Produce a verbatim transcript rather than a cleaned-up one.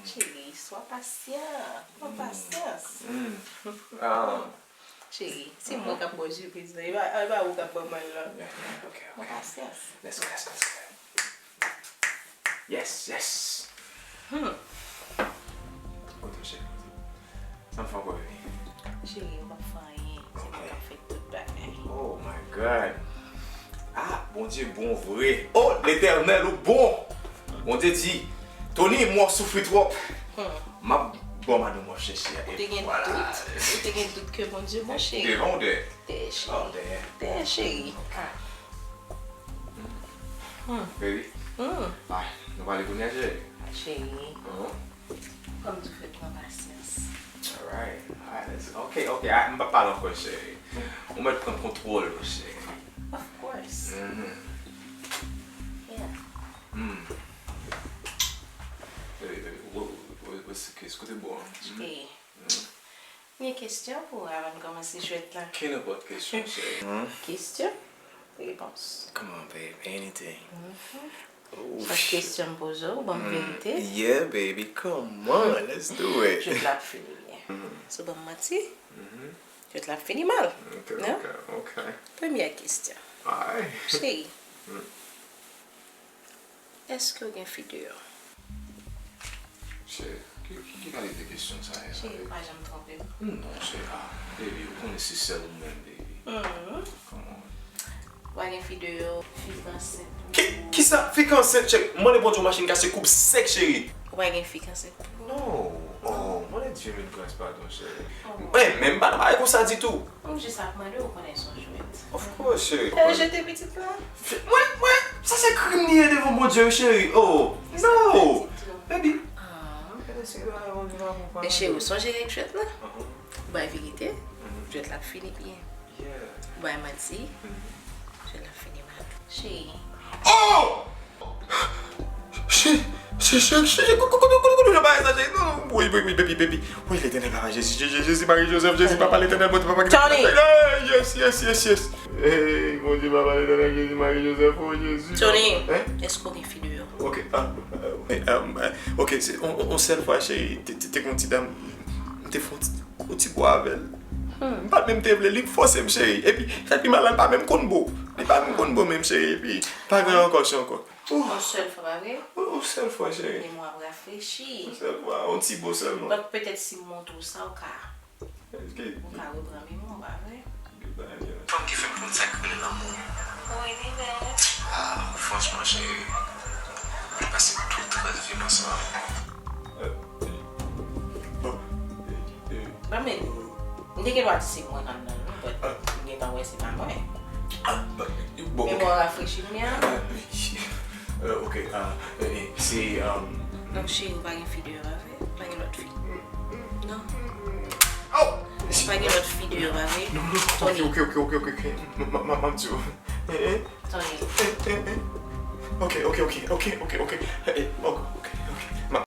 Cheri, swa pasyan. Pran pasyans. Mm. Ah. Cheri, se mwen k ap ba w sipriz la. E pa, e pa ou k ap ban mwen l la. Ok, ok. Pran pasyans. Let's go, let's go, let's go. Yes, yes. Hmm. Kote w, cheri? Sa m fè ankò, baby? Cheri, m p ap fè anyen. Se mwen k ap fè tout bagay. Oh my God. Ah, Bondye bon vre. Oh, Letènèl, ou bon. Bondye di, Tony, m wè w soufri twòp. Hmm. M ap ba w madanm w ap chèche a. Ou te gen dout? Ou te gen dout ke Bondye bon, cheri? Devan ou dèyè? Dèyè, cheri. Oh, dèyè. Dèyè, cheri. Ah. Hmm. Baby. Hmm. Ah, nou pale kounye a, cheri? Cheri. Mhm. Kòm di fè pran pasyans. Alright, alright, let's, ok, ok, ah, m p ap pale ankò, cheri. Ou mèt pran kontwòl ou, cheri. Of course. Mhm. Yeah. Hmm. Baby, baby, what, what, what's the case? Kote bò an? Hmm? Cheri. Hmm. M gen kesyon pou ou avan n kòmanse jwèt la. Kenenpòt kesyon, cheri. Hmm? Kesyon, repons. Come on, babe, anything. Mhm. Ouf. Chak kesyon m poze w, ban m verite. Yeah, baby, come on, let's do it. Jwèt la ap fini byen. Mhm. So, ban m manti, mhm, jwèt la ap fini mal. Ok, non? Ok, ok. Premyè kesyon. Alright. Cheri, mm, èske w gen fi deyò? Cheri, ki, ki, ki kalite kesyon sa ye la, baby? Cheri, pa janm twonpe m. Non, cheri, ah, baby, ou konnen se sèl ou menm, baby. Mhm. Come on. Ou pa gen fi deyò, fi k ansent pou ou. Ki, kisa? Fi k ansent, cheri? Mande Bondye yon machin kase koup sèk, cheri. Ou pa gen fi k ansent pou ou? Non. Oh, mande Dye mil gras padon, cheri. Oh. Eh, men m pa nan bagay konsa ditou. M jis ap mande w, ou konnen se yon jwèt. Of course, cheri. Fè l jete pitit la. Mwen, mwen, sa se krim li ye devan Bondye, wi, cheri. Oh, no. Baby. Ah. Men cheri, ou sonje règ jwèt la? Ou bay verite, jwèt la ap fini byen. Ou bay manti, jwèt la ap fini mal. Cheri. Oh! Cheri, cheri, cheri, cheri, kote, kote, kote, kote, kote bagay sa, cheri? Non, non, wi, wi, wi, baby, baby. Wi, Letènèl, Papa Jezi, Jezi, Jezi, Mari Jozèf, Jezi, Papa Letènèl, Bondye, Papa Tony! Hey, yes, yes, yes, yes. Hey, Bondye, Papa Letènèl, Jezi, Mari Jozèf, oh, Jezi. Tony, èske w gen fi deyò? Ok, ah, euh, ok, euh, euh, ok, se, on, on, on sèl fwa, cheri, te, te, te gen yon ti dam, m te fè yon ti, yon ti bo avè l. Hmm. M pa t menm te vle, li k fòse m, cheri. Epi, sa k pi mal la, li pa menm konn bo. Li pa menm konn bo menm, cheri. Epi, pa gen ankò, cheri, ankò. Yon sèl fwa, pa vre? Yon, yon sèl fwa, cheri. Men mwen ap reflechi. Yon sèl fwa, yon ti bo sèlman. Donk, petèt si m montre w sa, ou ka, ou ka repran memwa w, pa vre? Fanm ki fè m konn sa k rele lanmou. Wi, bebe. Ah, franchman, cheri, nou pase tout rès vi m ansanm. Bon, men, m te gen dwa di se mwen k anndan l, non, but m gentan wè se pa mwen. Memwa w rafrechi m, ya. Ok, se, um, donk, cheri, ou pa gen fi deyò, pa vre? Ou pa gen lòt fi? Non. Ou pa gen lòt fi deyò, pa vre? Non, non, ok, ok, ok, ok, ok. M ap di w. Tony. Ok, ok, ok, ok, ok, ok. Eh, eh, ok, ok.